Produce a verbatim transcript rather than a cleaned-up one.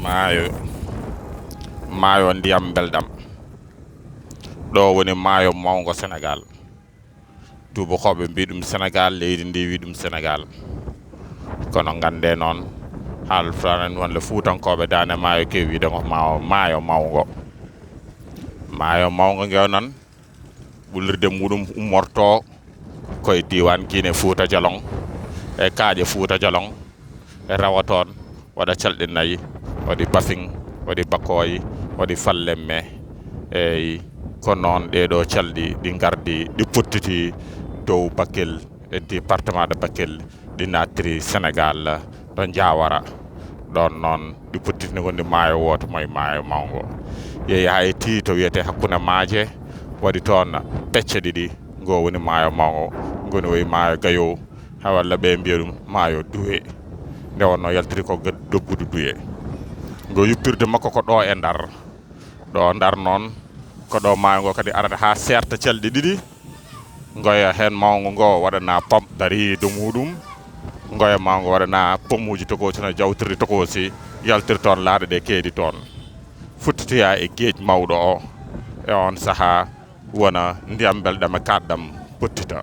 Maayo, maayo ndiyam mbeldam. Ɗo woni maayo mawngo Senegaal. Tuubakooɓe mbi ɗum Senegaal, leydi ndi wi ɗum Senegaal. Kono ngannde noon, haal Fulaanan wonle Fuutankooɓe Daande Maayo keewi wiide ngo maayo, maayo mawngo. Maayo mawngo ngew noon, ɓullirde muɗum ummorto koye diiwaan Gine Fuuta Joloŋ e kaaƴe Fuuta Joloŋ, e rawa toon, waɗa calɗi nayi, waɗi Bafing, waɗi Bakooyi, waɗi Fallemme. Eyi, ko noon ɗee ɗoo calɗi ɗi ngardi, ɗi pottiti dow Bakel, e département de Bakel, ɗi nattiri Senegaal, ɗo Njaawara. Ɗoon noon, ɗi pottiti ne wondi maayo wooto, moye maayo mawngo. Yehi haa e tiito wiyetee hakkunde maaje, waɗi toon pecce ɗiɗi. Ngo woni maayo mawngo, ngo ne woyi maayo Gayo, haa walla ɓe mbiya ɗum maayo Duwe. Nde wonnoo yaltiri ko ga-, doggudu Duwe. Ngo yuppirde makko ko ɗo e Ndar. Ɗo Ndar noon, ko ɗo maayo ngo kadi arata haa seerta calɗi ɗiɗi. Ngoya heen mawngo ngo waɗana pom dariido muɗum. Ngoya mawngo waɗana pomuuji tokoosi no jawtirde tokoosi, yaltiri toon laaɗe ɗe keedi toon. Futtitoya e geej mawɗo o. E oon sahaa wona ndiyam mbeldam e kaaɗɗam pottita.